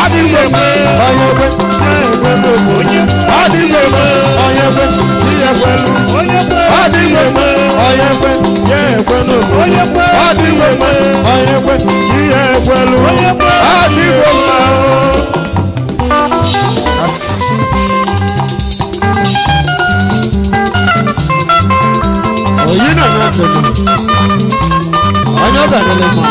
Adịghị mma, onye kwe, chi ekwe n'obodo. Adịghị mma, onye kwe, chi ekwelu. Adịghị mma, onye kwe, chi ekwe n'obodo. Adịghị mma, onye kwe, chi ekwelu. Adịghị mma. Oyi na na ndụ onye ọ ga-adịrị mma.